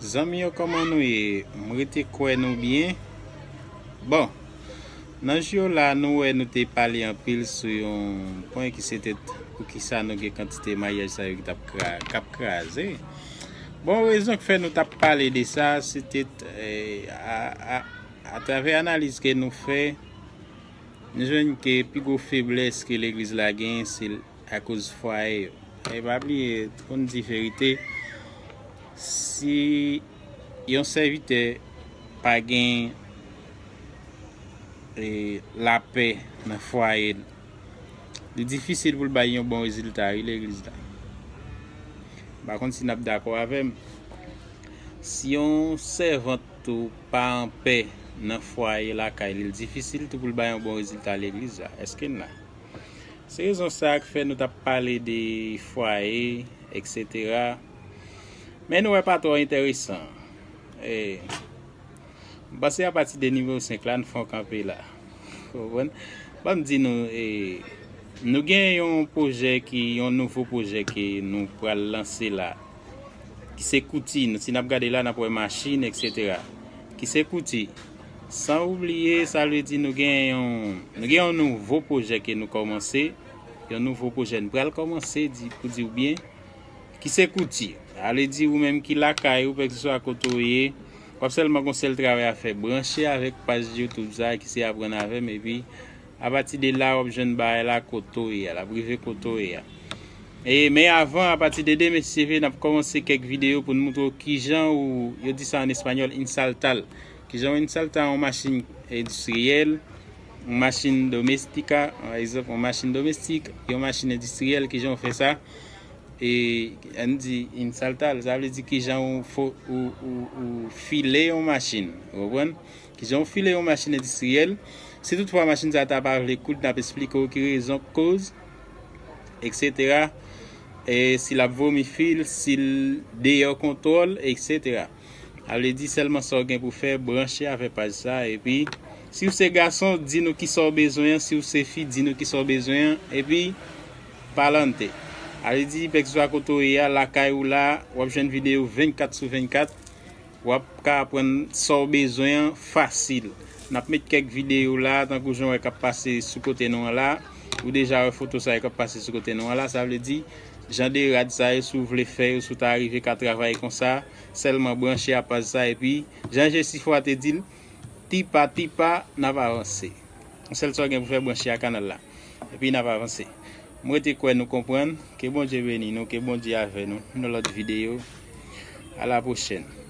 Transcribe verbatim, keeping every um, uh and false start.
Zanmi yo, kòman nou ye? M rete kwè nou byen. Bon, nan jou yo la, nou wè nou te pale anpil sou yon pwen ki se te poukisa nou gen kantite maryaj sa yo ki t ap kra-, k ap kraze. Bon, rezon k fè nou t ap pale de sa, se te, eh, a, a, atravè analiz ke nou fè, nou jwenn ke pi gwo feblès ke legliz la genyen, se akoz fwaye yo. E pa bliye, konn di verite, si yon sèvitè pa gen, e, lapè nan fwaye l, li difisil pou l bay yon bon rezilta, wi, legliz la. M pa konn si n ap dakò avè m. Si yon sèvant ou pa anpè nan fwaye lakay li, li difisil tou pou l bay yon bon rezilta legliz la. Èske n la? Se rezon sa a k fè nou t ap pale de fwaye, etsetera. Men nou wè pa twò enteresan. E, m panse apati de nimewo senk la, n fè yon kanpe la. Konprann? Ban m di nou, e, nou gen yon pwojè ki, yon nouvo pwojè ke nou pral lanse la, ki se kouti. Nou, si n ap gade la, n ap wè machin, etsetera. Ki se kouti. San oubliye, sa vle di nou gen yon, nou gen yon nouvo pwojè ke nou kòmanse, yon nouvo pwojè n pral kòmanse, di, pou di w byen, ki se kouti. Sa vle di ou menm ki lakay ou, kèlkeswa kote w ye, w ap sèlman gon sèl travay a fè, branche avèk paj YouTube sa a ki se Aprann Avè m, epi apati de la, w ap jwenn bagay la kote w ye a, l ap rive kote w ye a. E, men avan, apati de demen, si Dye vle, n ap kòmanse kèk videyo pou n moutre w kijan ou, yo di sa an espanyòl, insaltal. Kijan w insalta yon machin endistriyèl, yon machin domestika, pa egzanp, yon machin domestik, yon machin endistriyèl, kijan w fè sa. E, ann di, insaltal, sa vle di kijan ou, fo-, ou, ou, ou file yon machin, ou konprann? Kijan w file yon machin endistriyèl. Si toutfwa machin sa ta pa vle koud, n ap esplike w ki rezon k koz, etsetera. E si l ap vomi fil, si l deyò kontwòl, etsetera. Sa vle di sèlman sa w gen pou fè, branche avè paj sa, epi si w se gason, di nou kisa w bezwen an, si w se fi, di nou kisa w bezwen an, epi palante. Sa vle di, kèlkeswa kote w ye a, lakay ou la, w ap jwenn videyo vennkat sou vennkat. W ap ka aprann sa w bezwen an fasil. N ap met kèk videyo la, tankou jan w wè k ap pase sou kote nou an la. Ou deja wè foto sa yo k ap pase sou kote nou an la. Sa vle di, jan de rad sa yo, si w vle fè yo, si w ta rive ka travay konsa, sèlman branche a paj sa, epi, jan Jesifwa te di l, ti pa ti pa, n ap avanse. Yon sèl sa w gen pou fè, branche a kanal la. Epi n ap avanse. M rete kwè nou konprann. Ke Bondye beni nou, ke Bondye avè nou. Nan lòt videyo. A la pwochèn.